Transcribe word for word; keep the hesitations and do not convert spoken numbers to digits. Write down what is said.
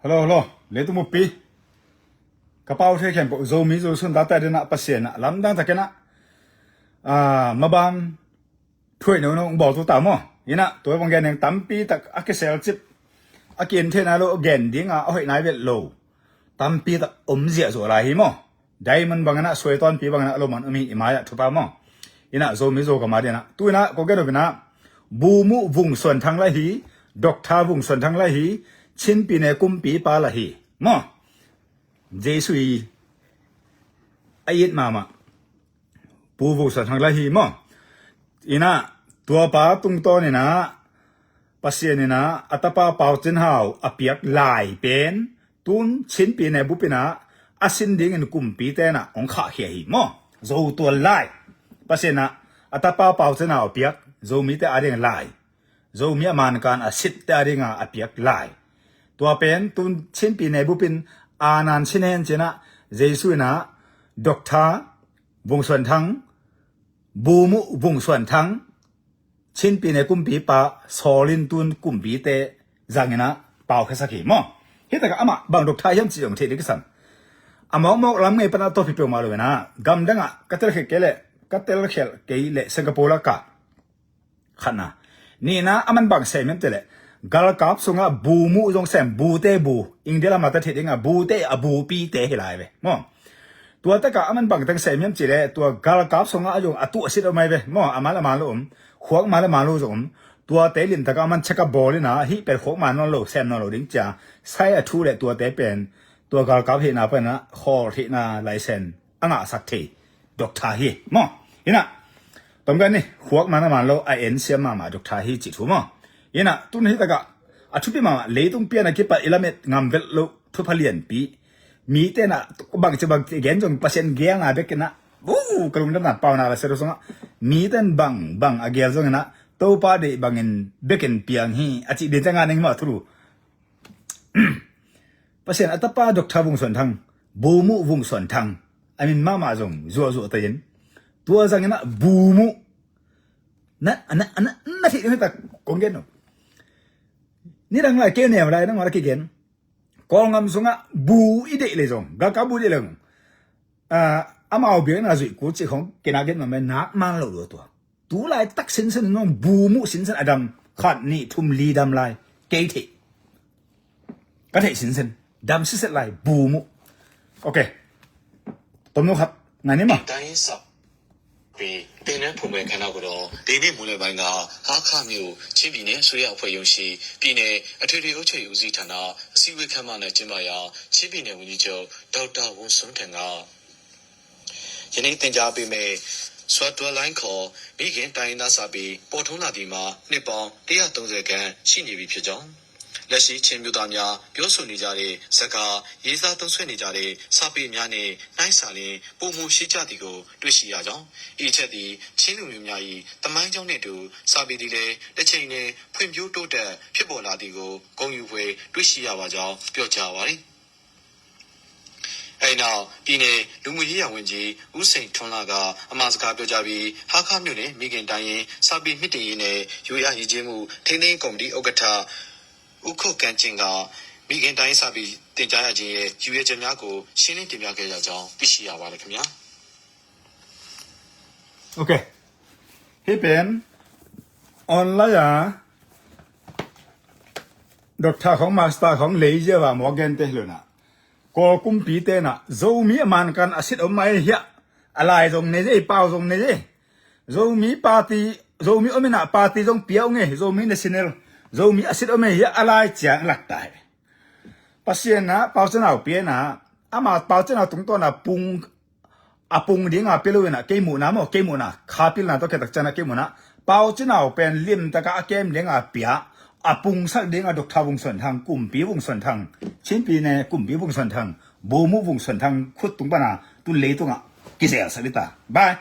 Hello, hello. Leitung buppi, ka pau thei khempeuh, Zomi Zosun tate adingin ah Pasian in ah lamdang takin ah, ah, maban thuaih nono hong bawl tu ta maw. Inah tua bang gen ning, tampi tak a kiselcip, a ki-en thei nai lo, gen ding a hoih nai vet lo tampi tak om ziahziah lai hi maw. Diamond bangin ah, suai tawnpi bangin ah, a lo man om hi i mai-ah thupha maw. Inah Zomi Zogam adingin ah, tu inah kong gen nop inah, Bu Muh Vung Suan Thang lai hi, Doctor Vung Suan Thang lai hi, Chin Pi Ne kumpipa lai hi maw. Jesu i a it mahmah Pu Vung Suan Thang lai hi maw. Inah tua pa tungtawn inah Pasian inah a tapa Pau Cin Hau a piak lai pen tun Chin Pi Ne bup inah a sin dingin kumpite inah hong khahkhia hi maw. Zo tual lai. Pasian inah a tapa Pau Cin Hau a piak Zomite ading lai, Zomi a mankan a sitte ading a a piak lai. Tua pen tun Chin Pi Ne bup in a nan sin hen ci inah Jesu inah Doctor Vung Suan Thang, Bu Muh Vung Suan Thang, Chin Pi Ne kumpipa sawl in tun kumpite zang inah paukhiasak hi maw. Hi takah amah bang doctor hiam cih zong theih ding kisam. A mawkmawk lam ngei pan ah tawppi peuhmah lo inah, gamdang ah ka telkhialh kei leh, ka telkhialh kei leh Singapore ah ka khatna. Nihna, a man bang sem hiam cih leh, galkap sungah Bu Muh zong sem, bute bu, India lam ah ta theih dingah bute, a bupite hi lai ve maw. Tua takah a man bang teng sem hiam cih leh, tua galkap sungah a zong a tuh a sit om ai ve maw. A man a man lo om, khuak man a man lo zong om. Tuate lim takah a man check up bawl inah, hih pen khuak man nawn lo, sem nawn lo ding cia sai a thu leh tuate pen tua galkap hihna pan ah khawl theihna license a ngahsak thei doctor hi maw. Inah tomgan ni, khuak man a man lo, a en siam mahmah doctor hi cih thu maw. Inah tun hi takah a thupi mahmah, leitung pian a kipat i lamet ngam vet loh thupha lianpi, mite inah bangci bangci gen zong Pasian gelna bek inah, uh, ka lungdamna pau na la se lo sungah, mite in bang bang a gel zong inah Topa deih bangin bekin piang hi a cih ding ciang a ning mah thulu. Pasian a tapa Doctor Vung Suan Thang, Bu Muh Vung Suan Thang, a min mahmah zong zuahzuah ta in, tua zang inah Bu Muh na, na, na, na theih ding hi ta, kong gen lo. Nidang lai kei nem lai nang mah la kigen. Kawlngam sungah bu i deih leh zong, galkap bu i deih leh zong, ah, amau biakna zuih kul cih khong kei na gen mah, nak man lo lua tua. Tu laitak sinsen in zong Bu Muh sinsen a dam, khat nih thum li dam lai. Kei theih, ka theih sinsen dam siset lai Bu Muh. Ok. Tomno khat ngai ni maw. တိုင်းစာပေတင်နန်းဖွင့်ပွဲအခမ်းအနားကိုတော့ ဒီနေ့မွန်းလွဲပိုင်းက ဟားခါမြို့ ချင်းပြည်နယ်အစိုးရအဖွဲ့ရုံးရှိ ပြည်နယ်အထွေထွေအုပ်ချုပ်ရေးဦးစီးဌာန အစည်းအဝေးခန်းမမှာ ကျင်းပရာ ချင်းပြည်နယ်ဝန်ကြီးချုပ် ဒေါက်တာ ဝွန်စွန်ထန်က ယနေ့သင်ကြားပေးမယ့် စွတ်တွဲလိုင်းခေါ် မိခင်တိုင်းရင်းသားစာပေ ပေါ်ထွန်းလာသည်မှာ နှစ်ပေါင်း တစ်ရာသုံးဆယ်ခန့် ရှိနေပြီဖြစ်ကြောင်း၊ လက်ရှိ ချင်းမျိုးသားများ ပြောဆိုနေကြတဲ့စကား၊ ရေးသားသုံးစွဲနေကြတဲ့ စာပေများနဲ့ နှိုင်းစာရင် ပိုမိုရှည်ကျသည်ကို တွေ့ရှိရကြောင်း၊ ဤအချက်သည် ချင်းလူမျိုးများ၏ သမိုင်းကြောင်းနှင့်အတူ စာပေသည်လည်း တစ်ချိန်နှင့် ဖွံ့ဖြိုးတိုးတက် ဖြစ်ပေါ်လာသည်ကို ဂုဏ်ယူဖွယ် တွေ့ရှိရပါကြောင်း ပြောကြားပါတယ်။ အဲဒီနောက် ပြည်နယ်လူမှုရေးရာဝန်ကြီး ဦးစိန်ထွန်းလတ်က အမှာစကားပြောကြားပြီး ဟားခါးမြို့နယ် မိခင်တိုင်းရင်း စာပေမြှင့်တင်ရေးနဲ့ ယူရယဉ်ကျေးမှု ထိန်းသိမ်းရေးကော်မတီ ဥက္ကဋ္ဌ ဦးခွန်ကန်းကျင်က မိခင်တိုင်းရင်း စာပေသင်ကြားရခြင်းရဲ့ ရည်ရွယ်ချက်များကို ရှင်းလင်းတင်ပြခဲ့ကြကြောင်း သိရှိရပါတယ်ခင်ဗျာ။ Ok. Hih pen online ah doctor khong, master khong lei zia va maw, a gente hi lo inah, Kawl kumpite inah Zomi a mankan a sit om mah hi a, a lai zong nei zi, pau zong nei zi. Zomi party, Zomi om inah party zong pia ung e, Zomi National, Zomi a sit om e hi a, a lai ciang lak ta hi. Pasian inah Pau Cin Hau pia inah, amah Pau Cin Hau tungtawn a pung, a pung ding a pia lo inah, kei muhna maw, kei muhna, kha pilna tawh kei tak ciang a kei muhna, Pau Cin Hau pen lim tak a a kem ding a pia, a pungsak ding a Doctor Vung Suan Thang, Kumpi Vung Suan Thang, Chin Pi Ne Kumpi Vung Suan Thang, Bu Muh Vung Suan Thang khut tung pan a tun leitung ah kizelsak ding ta. Bye.